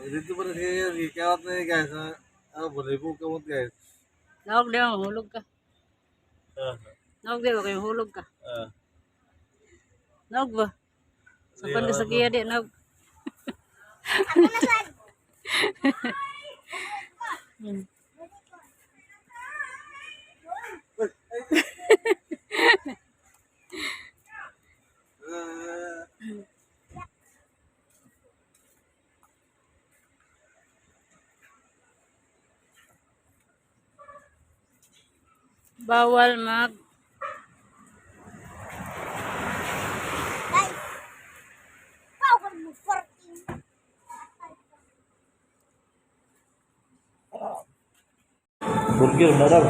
Dito pa na siya, gikawat na yun, guys. Ah, ah, balibo kamot, guys. Naog di mo, hulog ka. Ah, Naog di ba kayo hulog ka? ah. Naog ba? Sa pan sa giya di naog. Ah. Bawal mag Guys, bawal mo 14. Burger na daw.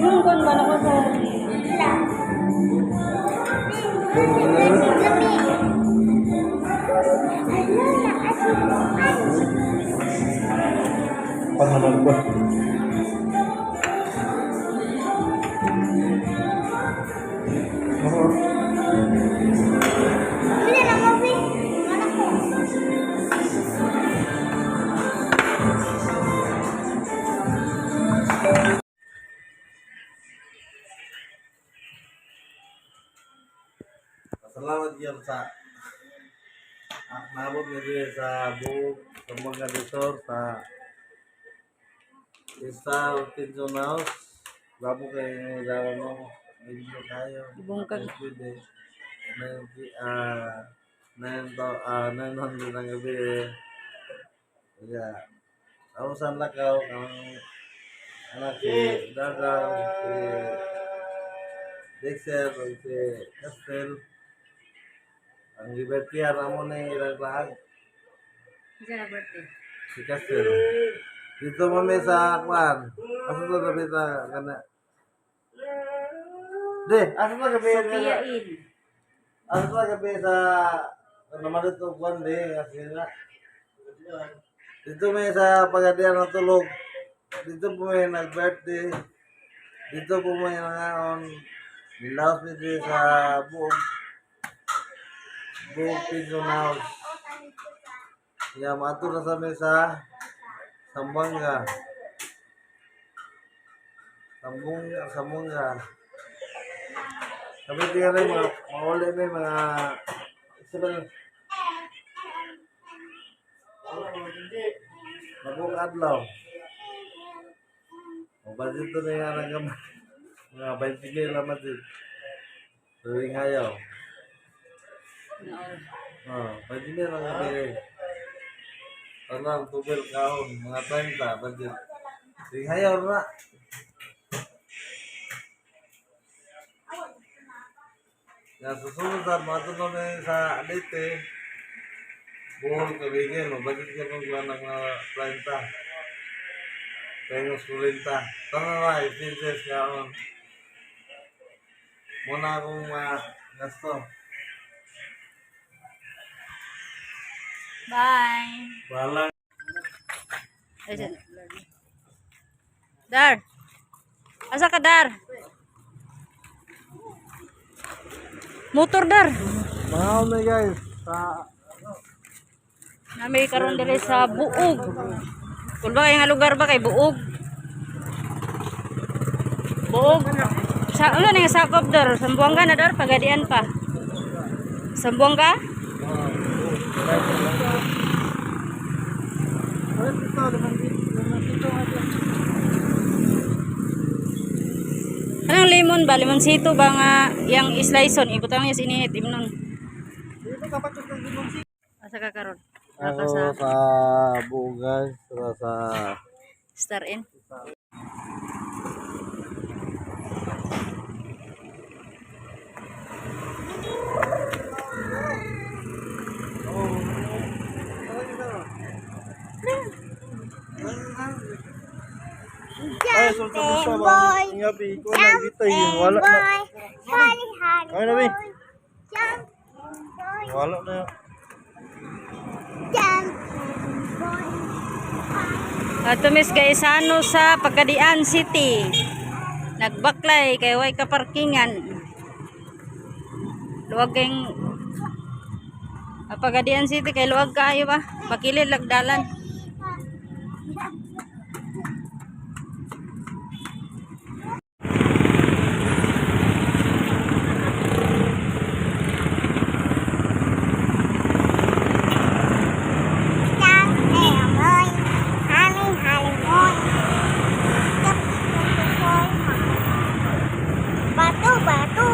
Yung kon ba nako sa Pangalan ba? Hindi na mo, Bi. Anak ko. Salamat yun sa naabot nga diri sa buong sa mga resort sa Star Pension House. Gwapo kayo ng dara mo. Medyo kayo. Bungkag. Pwede. 90, 900 ang gabi eh. Yeah. Ako sa lakaw, ang anak si Dada, si Dexter, o si Castel. Ang Libertian, amo na yung ilang lahat. Isa na birthday. Si Castel. Dito mami sa kwan. Asa to gabi sa kana? De, asa to gabi? Sophia Inn. Asa to gabi sa naman dito kwan de kasi nga. Dito may sa pagadian na tulog. Dito po may nag-birthday. Dito po may nangaon. Nilaos mi dito sa buong buong Pinson House. Ya, mato na sa mi sa Sambanga. Sambunga, Sambunga. Sabi tingnan mga mauli may mga isa ba yun? Mabuk adlaw. O budget to na yan ang gamay. Mga 20 mil na budget. Tuwing hayaw. Oh, 20 mil ang gabi. Tanang tubel kaon, mga 30 budget. Tuwing hayaw na. Yan, susunod sa mga namin sa Leyte, Bohol, Cavite, mabudget ka pang gawa ng mga 30. Pengos 40. Tama na, expenses kaon. Muna akong mga gasto. Bye. Bahala. Ay, dyan. Dar. Asa ka, Dar? Motor, Dar. Mga na guys, sa Nami karon diri sa Buog. Kung ba kay nga lugar ba kay Buog? Buog. Sa ano ni nga sakop dar? Sambuanga na dar pagadian pa. Sambuanga? Anong lemon ba? Lemonsito ba nga yang slice on? Ibutang niya sa init imnon. Asa ka karon? Ako Naka sa sa buo guys, saka sa Star Inn. Ay, sultan mo sa Boy. Nga, ko na dito yung wala na. Boy, Harry, Harry, Kaya na, Bi. boy. Jump, boy. Wala na. Jump, Tumis Gaisano sa Pagadian City. Nagbaklay kay way kaparkingan. Luwag kayong Pagadian City kay luwag kaayo ba? Bakilid lagdalan. Batu, batu.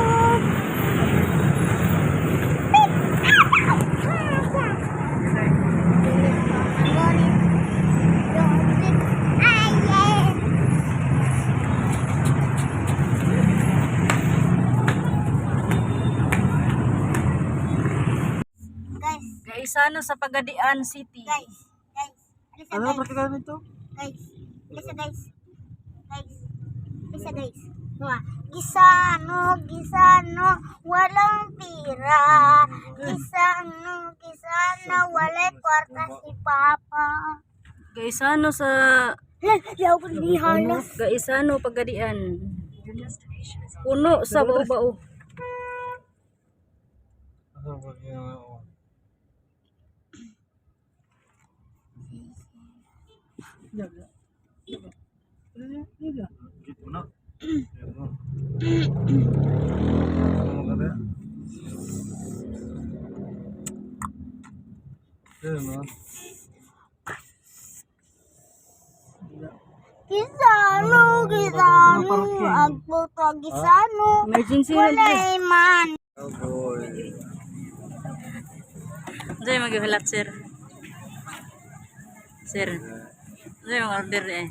Guys, Gaisano sa Pagadian City. guys, guys. Alisa, Ano guys. practical nito? Guys, alisa, guys. Guys, alisa, guys. Mga gisano, gisano, walang pira. Gisano, gisano, walay kwarta si Papa. Gaisano sa Yaw ko ni halos. Gaisano Pagadian. Puno sa bao-bao. Ano practical mo? Git mo na. Ano ka na? Ano? Gisano, gisano, agputo, gisano. Emergency na dito. Walay man. Oh boy. Diyan maghihulat, sir. Sir. Diyan yung order eh.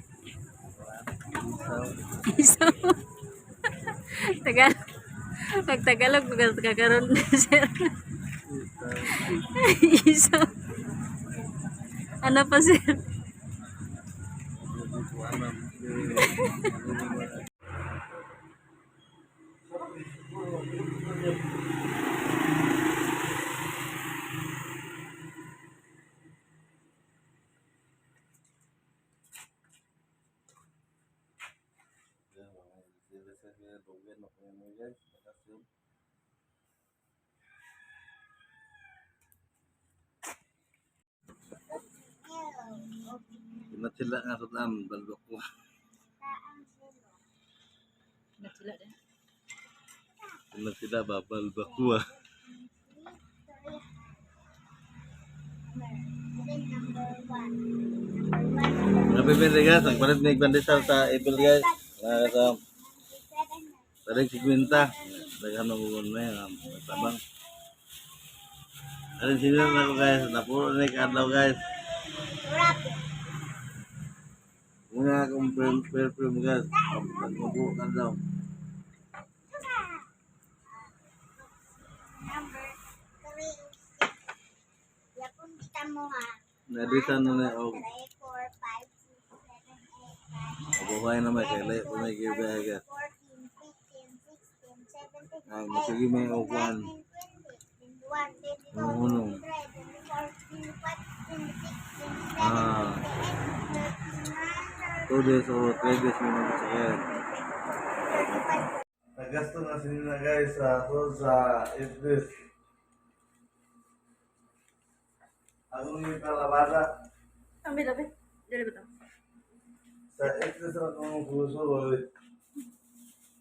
Isaw. Tagalog. Pag Tagalog, magkakaroon sir. Isaw. Ano pa, sir? Sila nga sa dam, balbak ko. Sila babalbak ko ah. Napipili guys, nagpalit ni Bandisal sa April guys. Mga sa tarik 50. Daghan mo kuno na yan, tabang. Alin sila na ako guys, napuro na yung adlaw guys. Una akong perfume guys, pagmubo ka daw. Number 3, 6. Yapon kita mo ha. Nadisan na na og 3, 4, 5, 6, 7, 8, 9, buhay na may kay layo may gibay guys. 14, 15, 16, 17, Ay, masige may og kuan. 19, 20, 21, 22, Ano? 23, 24, 25, 26, 27, Ah. 28, 2 days or 3 days may magsakyan. 39, 35. Nagasto na sila guys sa sa Iblis. Ako yung kalabasa. Ambil, ambil. Dali ba ito? Sa Iblis akong puso.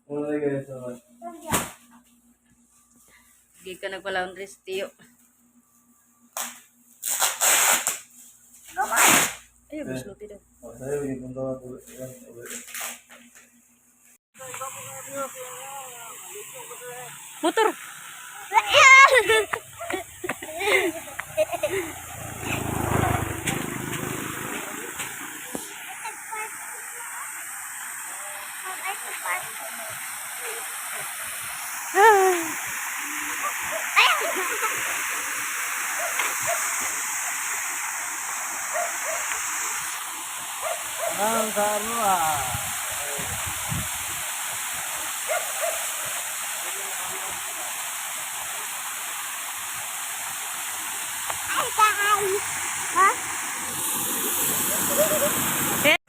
Muna guys. Hindi ka nagpa-laundry, tiyo. Ay, busluti daw. O sa'yo, ipunta na ulit. Motor! Ang karo ah. Ay, guys. Ha? Eh,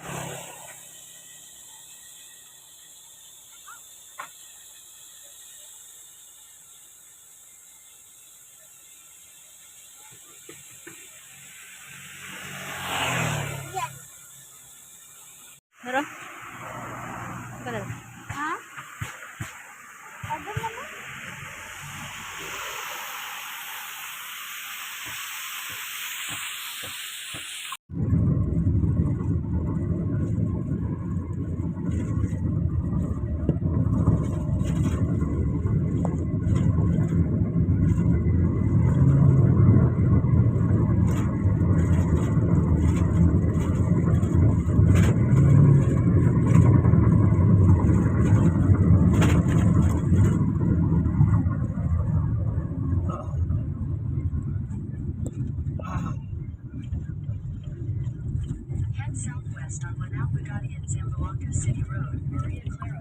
Head southwest on Lanao Pagadian Zamboanga City Road, Maria Clara.